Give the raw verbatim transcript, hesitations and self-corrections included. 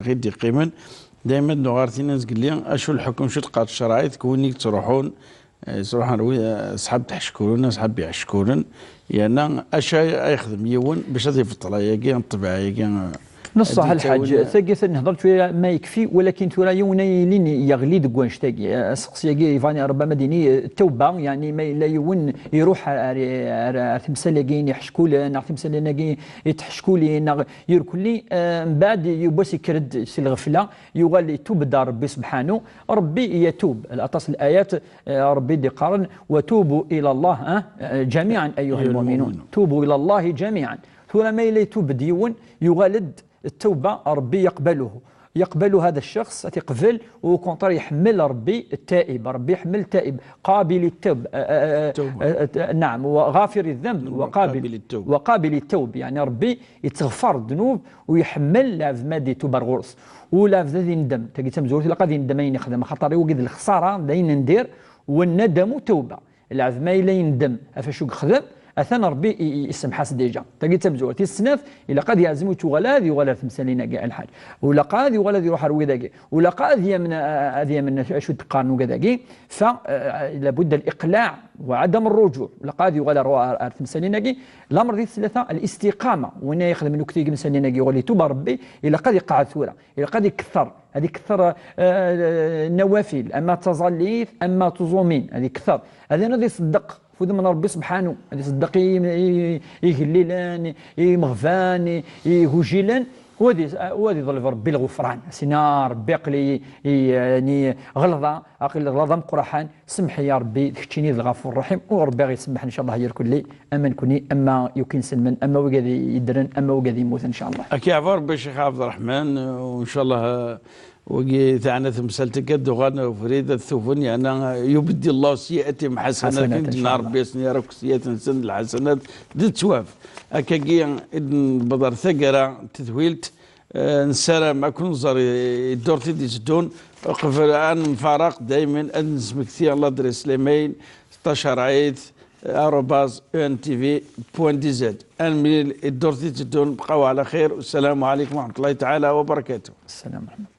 i d-iqqimen. Dayma d-nuɣal tin zgelli, acu lḥukm, acu teqqar tcerɛit, deg win i yettruḥun, eh, yettruḥun ar wi-, eh, asḥab tḥeckulen, asḥab iɛeckulen, yerna acu ay yexdem yiwen bac ad ibeṭṭel ayagi, ṭṭbiɛa-agi, eh, Neṣṣaḥ ad lḥaǧ, d-yettawin, eh, tagi ad nehḍer tura ma yekfi, walakin tura yiwen ay yilin yeɣli deg wanect-agi. Eh, aseqsi-agi, iban, Rebbi ma d-ini, eh, tawba, yeɛni ma yella yiwen iruḥ ar, ar, ar, ar temsal-agi n iḥeckulen, neɣ temsal-agi n tḥeckulin, neɣ irkelli, eh, mbeɛd yiwwas yekker-d si lɣefla, yuɣal itub-d ar Rebbi subḥanu. Rebbi yatub. Aṭas n layat, eh, Rebbi d-iqqaren: "وتوبوا إلى الله، eh, جميعا أيها أيها المؤمنون. المؤمنون. توبوا إلى الله جميعا." Tura ma yella itub-d yiwen, yuɣal-d ttawba, Rebbi يقبله. يقبل هذا الشخص, ad t-iqbel, u au contraire, iḥemmel Rebbi التائب. Rebbi iḥemmel التائب. قابل التوب, eh, eh, eh, التوبة. Eh, eh, نعم, وغافر الذنب, نعم, وقابل, قابل التوب. وقابل التوب. Yeɛni Rebbi yettɣfar ddnub u iḥemmel lɛebd ma d-itub ar ɣur-s. U lɛebd ad yendem. Tagi d tamezwarut, ilaq ad yendem ayen yexdem, axaṭer i wagi d lexsara, d ayen n dir, والندم توبة. Lɛebd ma yella yendem ɣef acu yexdem, atan Rebbi i, i, isemḥ-as déjà. Tagi d tamezwarut. Tis snat, ilaq ad yeɛzem ur yettuɣal ad yuɣal ar temsalin-agi, a lḥaǧ. U ilaq ad yuɣal ad iruḥ ar wid-agi. U ilaq ad yamen, ad yamen acu d-qqaren ugad-agi. Fa, eh, لابد الإقلاع وعدم الرجوع. Ilaq ad yuɣal ar, ar, ar temsalin-agi. Lamer di tlata, الاستقامة. Win ay ixedmen akk timsalin-agi, yuɣal itub ar Rebbi, ilaq ad iqeɛɛed tura. Ilaq ad ikether, ad ikether, eh, nawafil, ama d taẓallit, ama d tuẓumin, ad ikether. Ad, ad iṣeddeq f udem n Rebbi subḥanu, ad iṣeddeq i, i, i igellilen, i imeɣban, i, i igujilen, u ad is-, u ad iḍleb Rebbi lɣufran. As-ina: "Rebbi, aql-i, i, yani, ɣelḍeɣ, aql-i ɣelḍeɣ ameqqran, semmeḥ-iyi a Rebbi, d keččini d Lɣafur Ṛṛaḥim." U Rebbi a ɣ-isemmeḥ, ncallah, ar irkelli, ama nekkni, ama yakk inselmen, ama wigad yeddren, ama wigad yemmuten, ncallah. Ad k-yeɛfu Rebbi, Ccix Ɛebderreḥman, u ncallah, eh, wagi teɛna temsalt-agi, ad d-uɣalen ɣer ubrid, ad tuben, yeɛna, eh, يبدل الله سيئاتهم حسنات, حسنات, akken d-yenna ncallah. Rebbi, ad sen-yerr akk ssyiat-nsen d lḥasanat d ttwab. Akkagi i d-newweḍ ɣer taggara n tedwilt, eh, nessaram ad ken-nẓer i, i ddurt i d-iteddun, uqbel ad nemfaraq, daymen ad nesmekti ladres lemail, tacerɛit arobase E N T V point D Z. Ad nemlil i ddurt i d-iteddun, bqaw ɛla xir, wassalamu ɛalaykum wa raḥmatullahi taɛala wa barakatuh. Ssalam ɛalaykum.